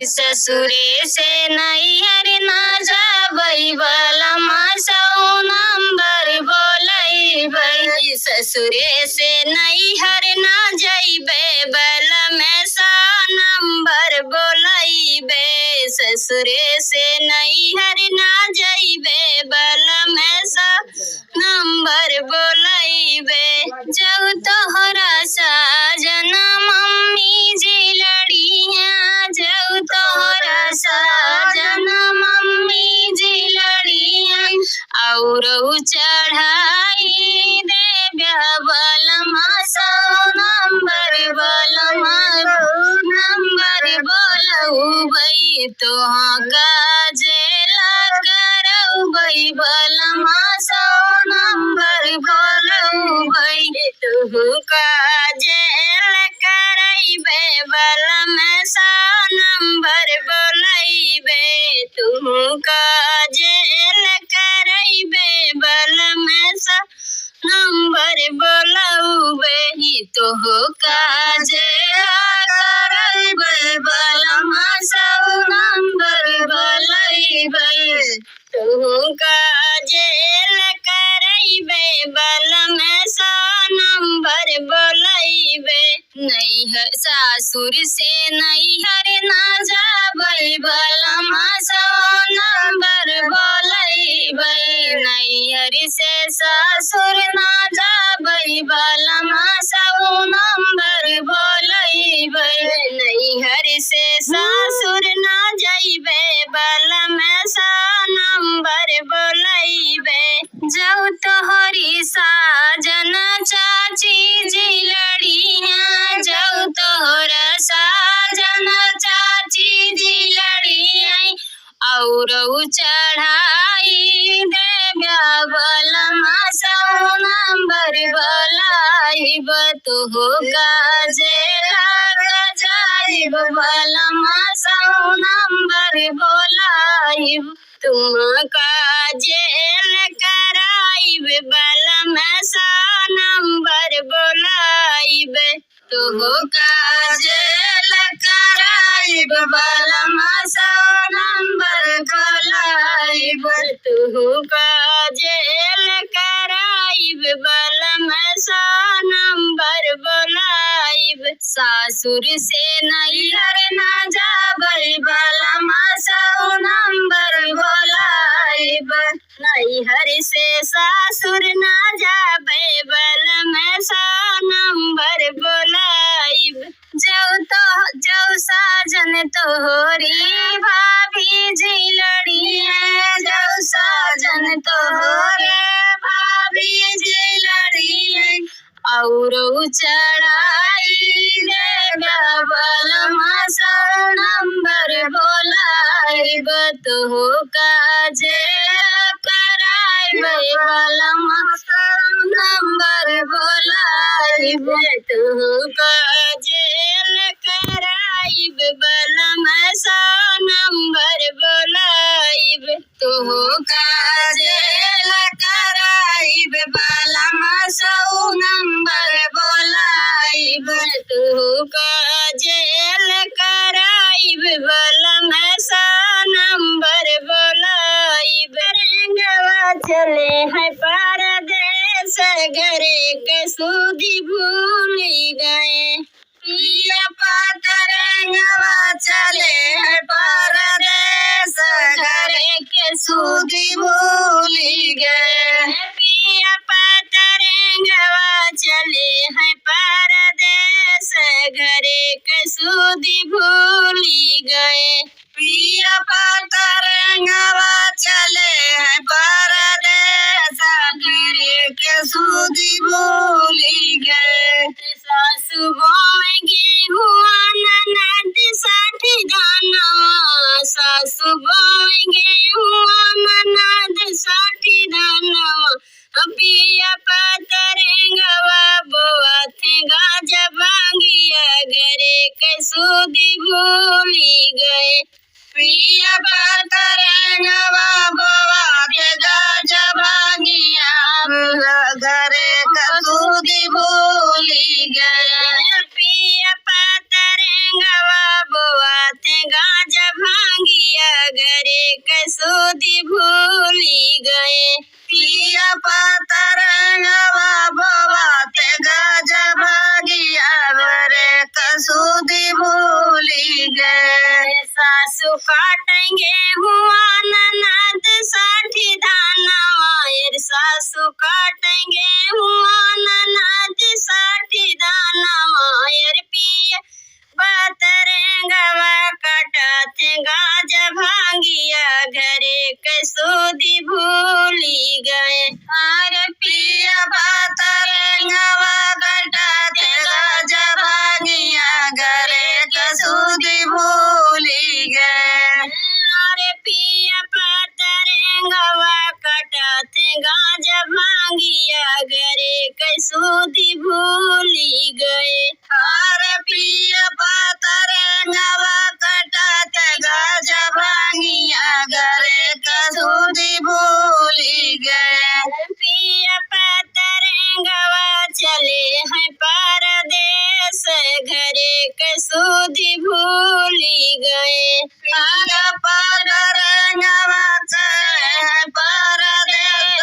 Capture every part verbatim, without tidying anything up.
ससुरे से नैहर ना जाबै, बलमा सौ नंबर बोलैबै। ससुरे से नैहर ना जैबै, बलमा सौ नंबर बोलैबै। ससुरे से नैहर ना जैबै, बलमा सौ नंबर बोलैबै। जौ तोहरा साजन मम्मी जी लड़िहैं, जौ तोहरा साजन मम्मी जी लड़िहैं, औरौ चढ़ाई देब्या बलमा सौ नंबर, बलमा सौ नंबर बोलौबै। तोहका जेल करौबै, बलमा सौ नंबर बोलौबै। तोहका जेल करैबै, बलमा सौ नंबर बोलैबै। तोहका जेल करैबै, बलमा सौ नंबर बोलौबै। तोहका जेल करैबै, बलमा सौ नंबर बोलैबै। तोहका जेल करैबै, बलमा सौ नंबर बोलैबै। नैहर सासुर से नैहर ना जाबै, बलमा सौ नंबर बोलैबै। नैहर से सासुर ना जाबै, बलमा सौ नंबर बोलैबै। नैहर से सासुर ना जैबै, बलमा सौ नंबर बोलैबै। जौ तोहरी साजन चाची जी लड़िहैं, जौ तोहरा साजन चाची जी लड़िहैं, औरौ चढ़ाई देब्या बलमा सौ नंबर बोलैब। तोहका जेल करैब, बलमा सौ नंबर बोलैब। तोहका जेल करैब, बलमा सौ नंबर बोलैब। तोहका जेल करैब, बलमा सौ नंबर बोलैब। तोहका जेल करैब, बलमा सौ नंबर बोलैब। सासुर से नैहर ना जाबै, बलमा सौ नंबर बोलैब। नैहर से सासुर ना जाबै, बलमा सौ नंबर बोलैब। जौ तो, जौ साजन तोहरी भाभी जी लड़िहैं, जौ साजन तोहरे भाभी जी लड़िहैं, औरौ चढ़ाई देब्या बलमा सौ नंबर बोलैब। तोहका जेल करैब, बलमा सौ नंबर बोलैब। तोहका जेल करैब, बलमा सौ नंबर बोलैब। तोहका जेल करैब, बलमा सौ नंबर बोलैब। तोहका जेल करैब, बलमा सौ नंबर बोलैब। रंगवा चले हैं परदेस, घरे के सुधि भूलि गए। पिया पतरंगवा चले हैं परदेस, घरे के सुधि भूलि गए। पिया पतरंगवा चले हैं परदेस, घरे के सुधि भूलि गए। पिया पतरंगवा चले हैं परदेस, घरे के सुधि भूलि गए। सासु बोए गेहुआ ननद साठी धनवा, सासु बोए गेहुआ ननद साठी धनवा। पिया पतरंगवा बोआथे गाजा भांगिया, घरे के सुधि भूलि गए। पिया पतरंगवा बोआथे गाजा भांगिया, घरे के सुधि भूलि गए। पिया पतरंगवा बोआथे गाजा काटेंगे हुआ ननद साठी धानवा, एर सासु काटेंगे हुआ ननद साठी धानवा, एर पिया पातरेंगवा कटाथे गाजा भांगिया, घरे के सुधि भूली गए। अरे पिया पातरेंगवा कटाथे गाजा भांगिया, घरे के सुधि भूली गए। अरे पिया पातरेंगवा कटाथे गाजा भांगिया, घरे के सुधि भूली गए। अरे पिया पातरेंगवा कटाथे गाजा भांगिया, घरे के सुधि भूली गए। पिया पातरेंगवा चले हैं परदेस, घरे के सुधि भूली गए। पिया पातरेंगवा चले हैं परदेस,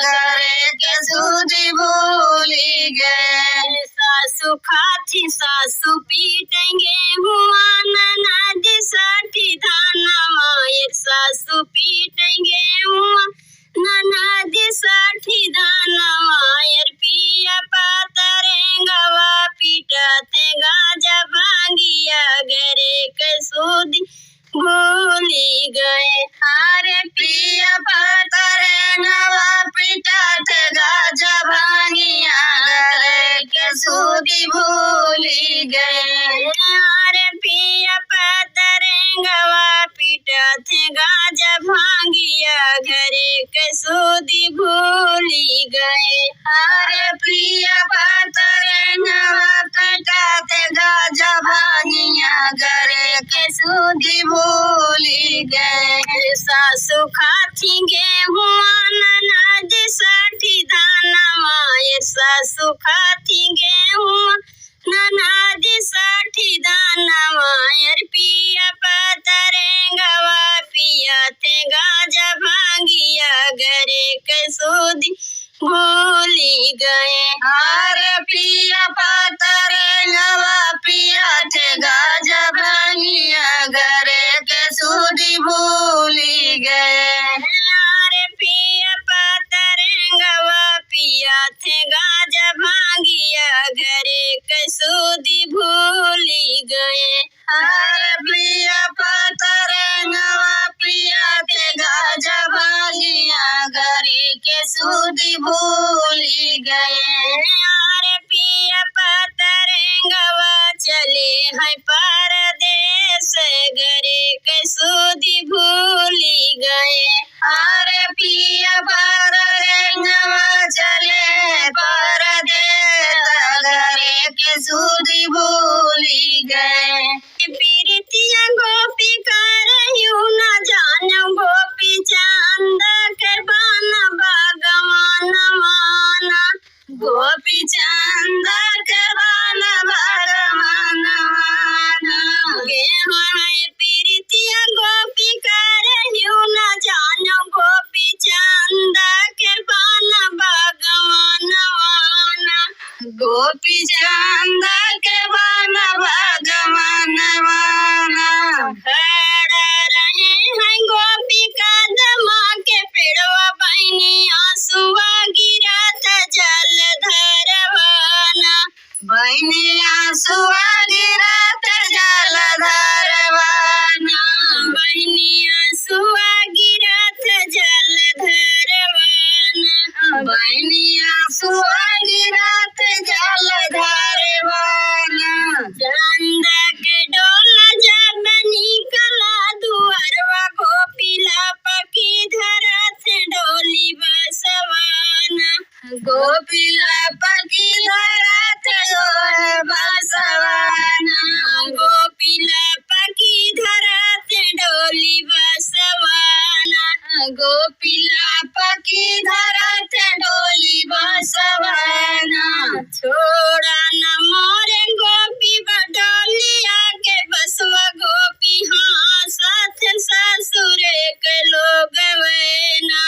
घरे के सुधि भूली गए। सासु खाथी सासु पीटेंगे हुआ ननद साठी धानवा, एर सासु पीटेंगे हुआ ननद साठी धानवा, एर पिया पातरेंगवा पीटाथे गाजा भांगिया, घरे के सुधि भूली गए। अरे पिया पातरेंगवा पीटाथे गाजा भांगिया, घरे के सुधि भूली गए। अरे पिया पातरेंगवा पीटाथे गाजा भांगिया, घरे के सुधि भूली गए। अरे पिया पातरेंगवा कटाथे गाजा भांगिया, घरे के सुधि भूली गए। सासु खाथी गेहुआ ननद साठी धानवा, ए सासु खाथी गेहुआ ननद साठी धानवा, अरे पिया पातरेंगवा पियाथे गाजा भांगिया, घरे के सुधि भूली गए। अरे पिया पातरेंगवा पियाथे गाजा भांगिया, घरे के सुधि भूली गए। अरे पिया पातरेंगवा पियाथे गाजा भांगिया, घरे के सुधि भूली गए। अरे पिया पातरेंगवा पियाथे गाजा भांगिया, घरे के सुधि भूली गए। अरे पिया पातरेंगवा चले हैं परदेस, घरे के सुधि भूली गए। अरे पिया पातरेंगवा चले परदेस, घरे के सुधि भूली गए। पीरितिया गोपी करहिउ न जानो, गोपी चंद के बन भगवान माना। गोपी चंद के बन भगवान माना। गेहूं है पीरितिया गोपी करहिउ न जानो, गोपी चंद के बन भगवान माना। गोपी चंद के बन भगवान माना। खड़ा रहे हैं गोपी कदमा के पेड़वा, बहिनी आंसुआ गिरत जल धरवाना। बहिनी आंसुआ गिरत जल धरवाना। बहिनी आंसुआ गिरत जल धरवाना। बहिनी आंसुआ गिरत जल धरवाना। चंदा के डोला जब निकला दुअरवा, गोपी लपकी धरत डोली बसवाना। गोपी लपकी धरत डोली बसवाना। गोपी लपकी धरत डोली बसवाना। गोपी लपकी धरत डोली बसवाना। छोड़ा न मोरे गोपी बडोलिया के बसवा, गोपी हाँसत ससुरे के लोगवैना।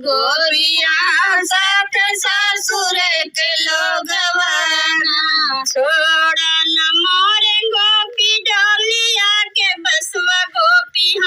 गोपिया साथ ससुरे के लोगवाना। छोड़ा न मोरे गोपी डोलिया के बसवा, गोपी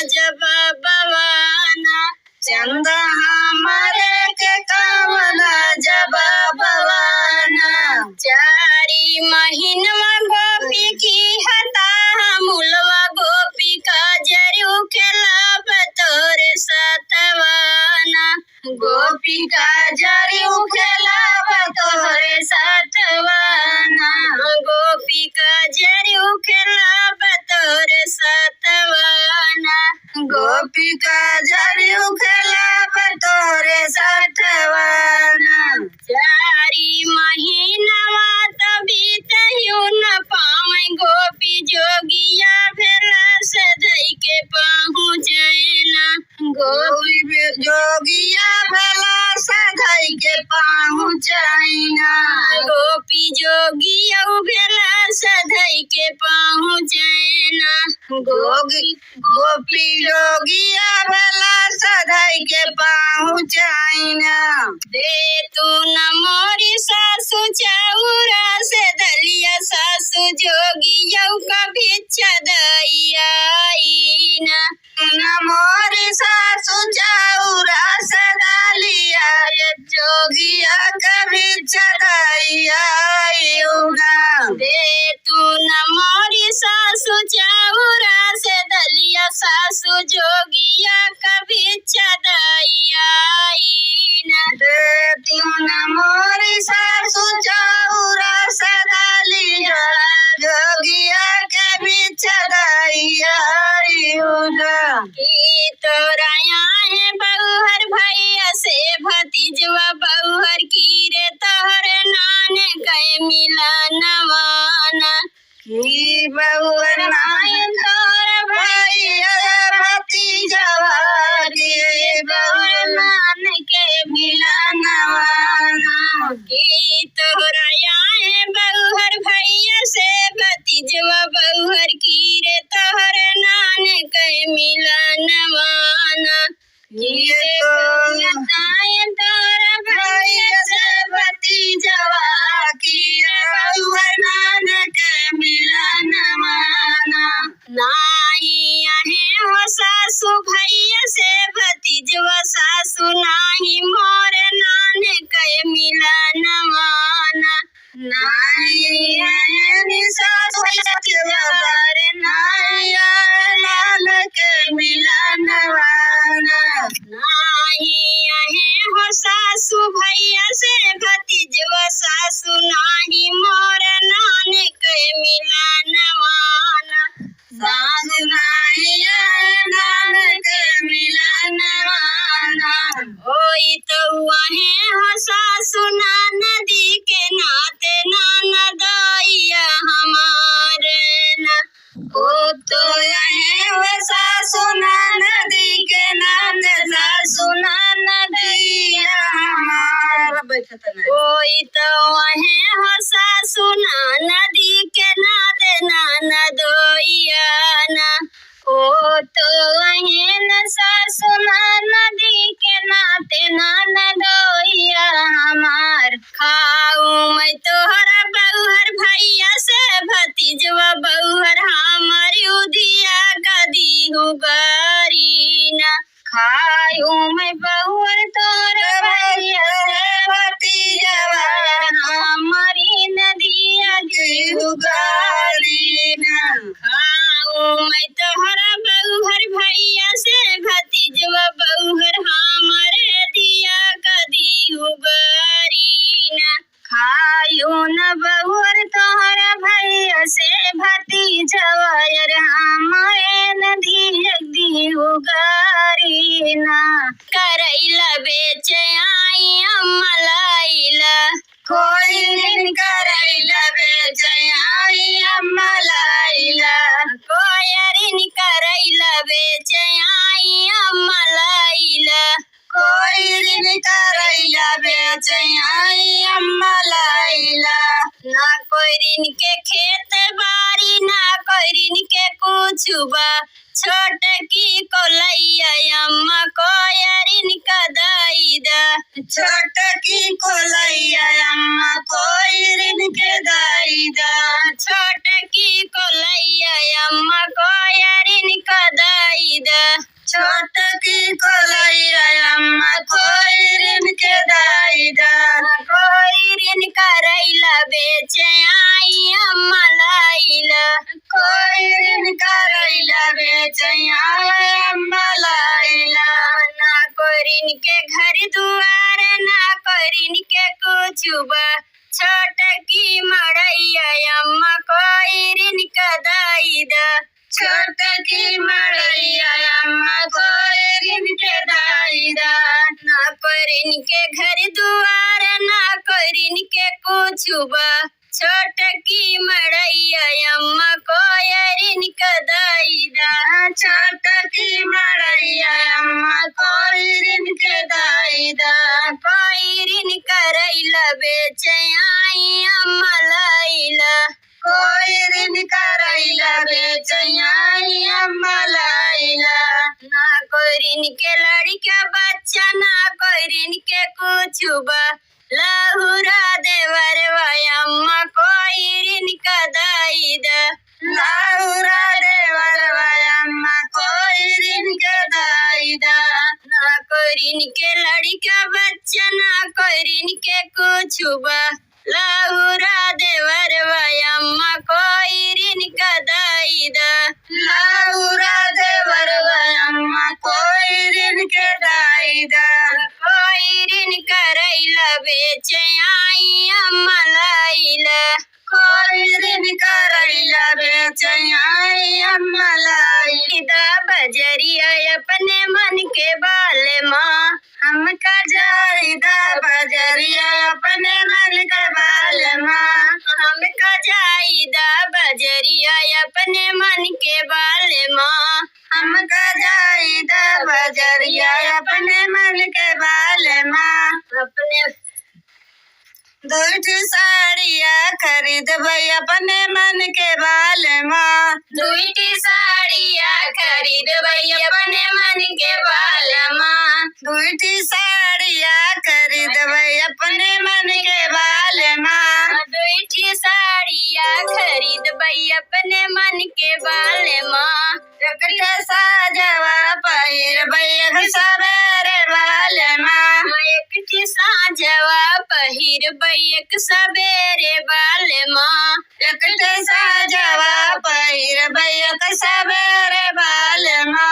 जवाबवाना। चंदा हमरे के कवना जवाबवाना। चारी महीनवा गोपी की हता, मुलवा गोपी का जरू खेलाब तोरे सतवाना। गोपी का जरू खेलाब तोरे सतवाना। गोपी का जरू खेलाब तोरे सतवाना। गोपी का जरू खेलाब तोरे सतवाना। चारी महीनवा त बीतहु न पावै, गोपी जोगिया भेला से धई के पहुँचैना। गोपी बे-, जोगिया भेला से धई के पहुँचैना। गोपी जोगिया भेला से धई के पहुँचैना। गोगी गोपी जोगिया भेला से धई के पहुँचैना। दे तू न मोरी सासु चाउरा से दलिया, सासु जोगिया का भिक्षा दई आईना। न मोरी सासु चाउरा से दलिया, ये जोगिया का भिक्षा दई आईना। दे तू न मोरी सासु चाउरा से दलिया, सासु जोगिया का भिक्षा दई आईना। दे तू न मोरी सासु चाउरा से दलिया, जोगिया के भिक्षा दई आईना। कि तोरा आहे बउहर भैया से भतीजवा बउहर की रे तोहरे नान के मिलनवाना। कि बउहर नान तोर भैया भतीजवा, कि बउहर नान के मिलनवाना। कि तोहरा आए बउहर भैया से भतीजवा बउहर की रे तोहर नान के मिलनवाना। ये तो बताए तोर भैया से भतीजवा की रे बउआ नान के मिलनवाना। नाई आहे हो सासु भैया से भतीजवा सासु नाही मोर नान के मिलनवाना। नाही आहे नि सासु भैया के बार, नाही आहे नान के मिलनवाना। नाही आहे हो सासु भैया से भतीजवा सासु नाही मोर नान के मिलनवाना। सासु नाही आहे नान के मिलनवाना। होई तो आहे हो सासु ननदी के नाते ननदोइया हमार ना। ओ तो आहे हो सासु ननदी के नाते सासु ननदोइया हमार। बैठत नहीं। होई तो आहे हो सासु ननदी के नाते ननदोइया ना। ओ तो अहेन सासु ननदी के नाते ननदोइया हमार। खाऊ मैं तोहरा बउहर भैया से भतीजवा बउहर हमरी उधिया का दीहू गारी ना। खाऊ मैं बउहर तोहरा भैया से भतीजवा हमरी नदिया दीहू गारी ना। खाऊ मैं तोहरा बउहर भैया से भतीजवा बउहर हमरे दिया का दीहू गारी ना। खायू न बउहर तोहरा भैया से भतीजवा यार हमरे नदिया दीहू गारी ना। करैला बेचे आई अम्मा लाइला। कोयरिन करैला बेचे आई अम्मा लाइला। कोयरिन करैला बेचे आई अम्मा लाइला। कोयरिन करैला बेचे आई अम्मा लाइला। ना कोयरिन के खेत बारी, ना कोयरिन के कुछु बा। छोटकी कोलैया अम्मा कोयरिन का दई दा। छोटकी कोलैया अम्मा कोयरिन के दई दा। छोटकी कोलैया अम्मा कोयरिन दाई द। छोटकी कोलैया अम्मा कोइरिन के दाई द। कोइरिन करैला बेचे आई अम्मा लाइला। कोइरिन करैला बेचे आई अम्मा लाइला। ना कोइरिन के घर दुआर, ना कोइरिन के कुछु बा। छोटकी मड़ैया अम्मा कोइरिन के दाई द। छोटकी मड़ैया अम्मा कोइरिन के दाई द। ना कोइरिन के घर दुआर, ना कोइरिन के कुछु बा। छोटकी मड़ैया अम्मा कोइरिन के दाई द। छोटकी मड़ैया अम्मा कोइरिन के दाई द। कोइरिन करैला बेचे आई अम्मा लाइला। कोइरिन करैला बेचे आई अम्मा लाइला। ना कोइरिन के लड़िका बच्चा, ना कोइरिन के कुछु बा। लहुरा देवरवा अम्मा कोइरिन के दाई द। लहुरा देवरवा अम्मा कोइरिन के दाई द। ना कोइरिन के लड़िका बच्चा, ना कोइरिन के कुछु बा। लहुरा देवरवा अम्मा कोइरिन के दाई द। लहुरा देवरवा अम्मा कोइरिन के दाई द। कोइरिन करैला बेचे आई अम्मा लाइला। कोइरिन करैला बेचे आई अम्मा लाइला। द बजरिया अपने मन के बालमा। हमका जाई द बजरिया अपने मन के बालमा। हमका जाई द बजरिया अपने मन के बालमा। हमका जाई द बजरिया अपने मन के बालमा। अपने दुई ठी साड़िया खरीदबै अपने मन के बालमा। दुई ठी साड़िया खरीदबै अपने मन के बालमा। दुई ठी साड़िया खरीदबै अपने मन के बालमा। दुई ठी साड़िया खरीदबै अपने मन के बालमा। एक ठे साजवा पहिरबै एक सबेरे बालमा। एक ठे साजवा पहिरबै एक सबेरे बालमा। एक ठे साजवा पहिरबै एक सबेरे बालमा।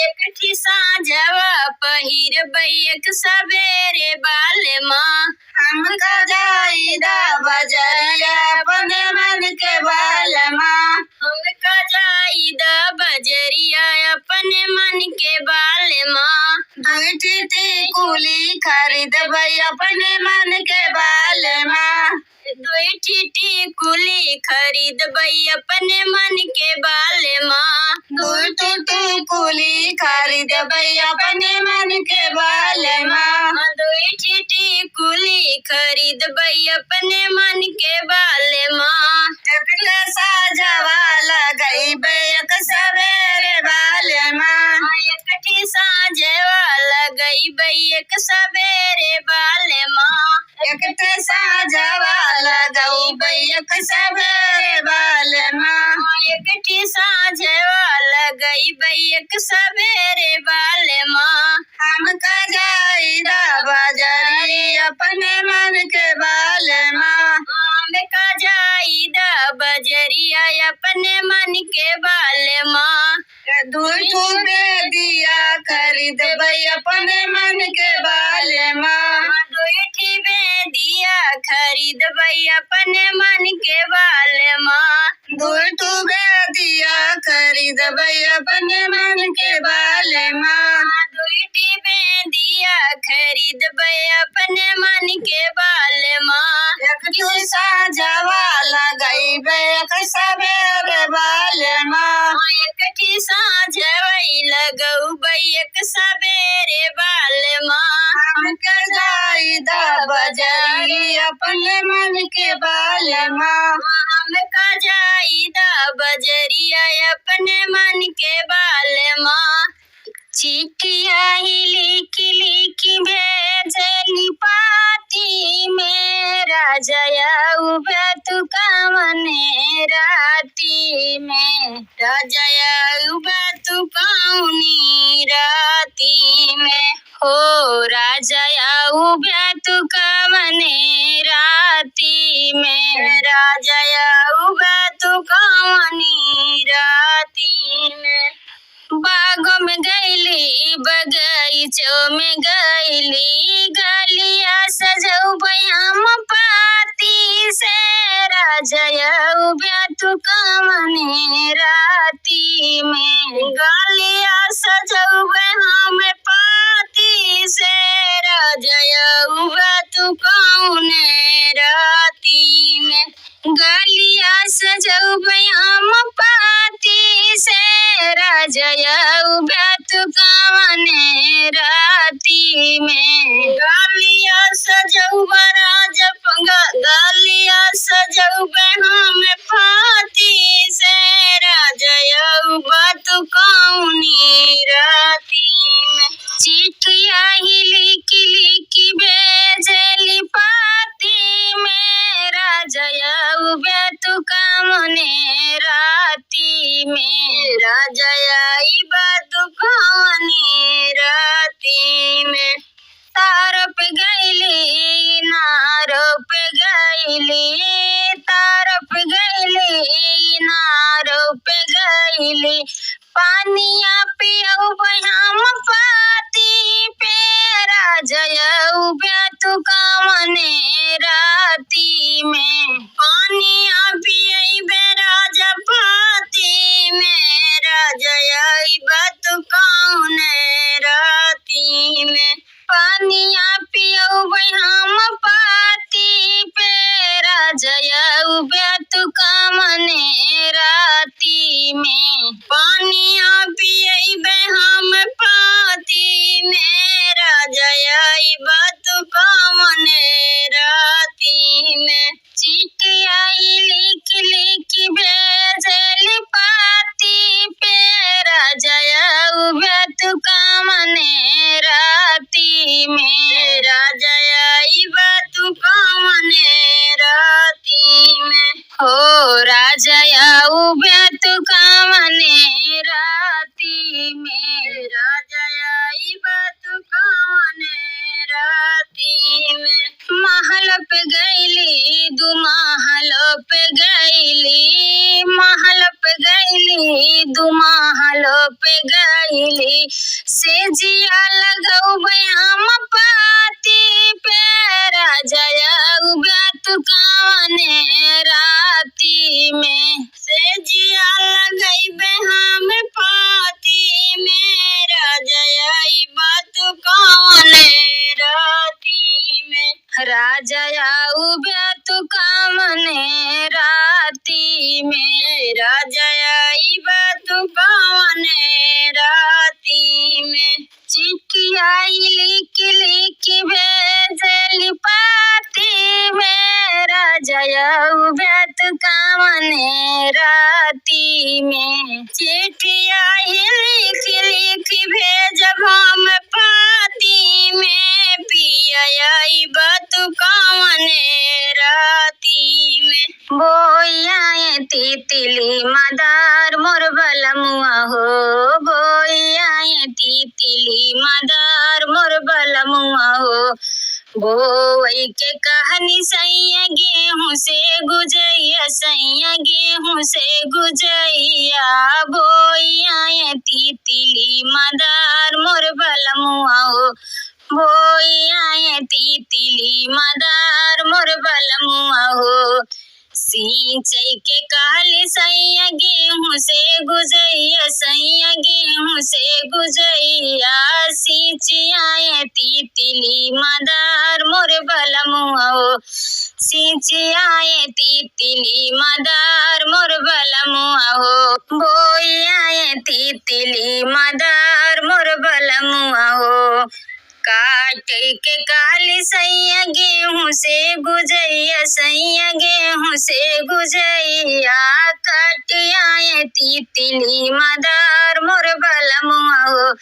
एक ठे साजवा पहिरबै एक सबेरे बालमा। हमका जाई द बजरिया अपने मन के बालमा। हमका जाई द बजरिया अपने मन के बालमा। दुई ठी टिकुली खरीदबै अपने मन के बालमा। दुई ठी टिकुली खरीदबै अपने मन के बालमा। दुई ठी टिकुली खरीदबै अपने मन के बालमा। दुई ठी टिकुली खरीदबै अपने मन के बालमा। एक ठे साजवा लगैबै एक सबेरे बालमा। एक ठे साजवा लगैबै एक सबेरे बालमा। एक ठे साजवा लगैबै एक सबेरे बालमा। एक ठे साजवा लगैबै एक सबेरे बालमा। हमका जाई द बजरी अपने मन के बालमा। हमका जाई द बजरिया अपने मन के बालमा। दुई ठू बेदिया खरीदबै अपने मन के बालमा। दुई ठी बेदिया खरीदबै अपने मन के बालमा। दुई ठू बेदिया खरीदबै अपने मन के बालमा। दुई ठी बेदिया खरीदबै अपने मन के बालमा। एक ठू साजवा लगैबै एक सबेरे बालमा। एक ठी साजवै लगौबै एक सबेरे बालमा। हमका जाई द बजरी अपने मन के बालमा। हमका जाई द बजरिया अपने मन के बालमा। चिट्ठिया ही लिखि लिखि भेजेली पाती में, राजा आउबा तू कवने राती में। राजा आउबा तू में गइली, गलिया सजउबे हम पाती से, राजा अउबे तू कवने राती में। गलिया सजउबे हम पाती से, राजा अउबे तू कवने राती में। गलिया सजउबे हम पाती से, राजा अउबे तू कवने राती में। गलिया सजउबे राजा प-, ग-, गलिया सजउबे हम पाती से, राजा अउबे तू कवने राती में। चिट्ठिया ही लिखि लिखि भेजेली पाती में, राजा अउबे तू कवने राती में। राजा अइबे तू कवने राती में। तरफ गइली, इनारो पे गइली, तरफ गइली, इनारो पे गइली। पानिया पियउबे हम पाती पे, राजा अउबे तू कवने राती में। पानिया पियइबे राजा पाती में, राजा अइबे तू कवने राती में। पानिया पियउबे हम पाती पे, राजा अउबे तू कवने राती में। पानिया पियइबे हम पाती में, राजा अइबे तू कवने राती में। चिट्ठिया ही लिखि लिखि भेजेली पाती पे, राजा अउबे तू कवने राती में। राजा अइबे तू कवने राती में। हो राजा अउबे तू कवने राती में। राजा अइबे तू कवने राती में। महल पे गइली, दू महल पे गइली, महल पे गइली, दू महल पे गइली। सेजिया लगउबे हम पाती पे, राजा अउबे तू कवने राती में। सेजिया लगइबे हम पाती में, राजा अइबे तू कवने राती में। राजा अउबे तू कवने राती में। राजा अइबे तू कवने राती में। चिट्ठिया ही लिखि लिखि भेजेली पाती में, राजा अउबे तू कवने राती में। चिट्ठिया ही लिखि लिखि भेजब हम पाती में, पिया अइबे तू कवने राती में। बोइ आए तितिली मदार मोर बलमुआ हो, बोइ आए तितिली मदार मोर बलमुआ हो। बोवइ के कहनी सइया गेहूँ से गुजइया, सइया गेहूँ से गुजइया। बोइ आए तितिली मदार मोर बलमुआ हो, बोइ आए तितिली मदार मोर बलमुआ हो। सींचइ के कहली सइया गेहूँ से गुजइया, सइया गेहूँ से गुजइया। सींचि आए तितिली मदार मोर बलमुआ हो, सींचि आए तितिली मदार मोर बलमुआ हो। बोइ आए तितिली मदार मोर बलमुआ हो। काटइ के कहली सइया गेहूँ से गुजइया, सइया गेहूँ से गुजइया। काटि आए तितिली मदार मोर बलमुआ हो,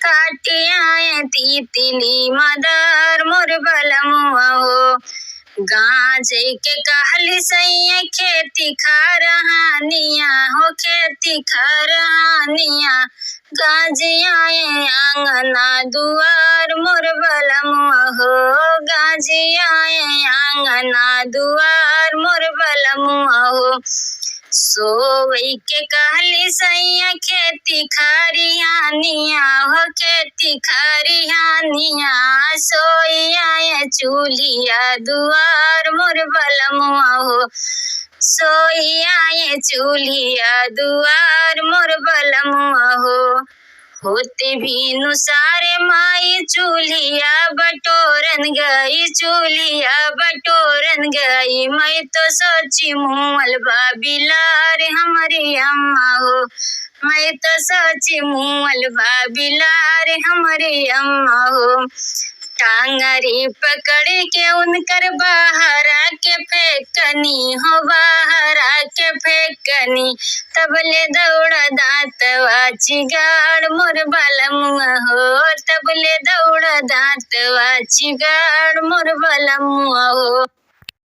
काटि आए तितिली मदार मोर बलमुआ हो। गाँजइ के कहली सइया खेती खरिहानिया हो, खेती खरिहानिया। गाँजि आए आँगना दुआर मोर बलमुआ हो, गाँजि आए आँगना दुआर मोर बलमुआ हो। सोई के कहली सैया खेती खरिहानिया हो, खेती खरिहानिया। सोई आए चूल्हिया दुआर मोर बलमुआ हो, सोई आए चूल्हिया दुआर मोर बलमुआ हो। होते भिनुसार माई चूल्हिया बटोरन गई, चूल्हिया बटोरन गई। मैं तो सोची मुअल बा बिलार हमरी अम्मा हो, मैं तो सोची मुअल बा बिलार हमरी अम्मा हो। टांगरी पकड़ के उनकर बाहरा के फेंकनी हो, बाहरा के फेंकनी। तबले दौड़ा दांतवा चिगाड़ मोर बलमुआ हो, तबले दौड़ा दांतवा चिगाड़ मोर बलमुआ हो।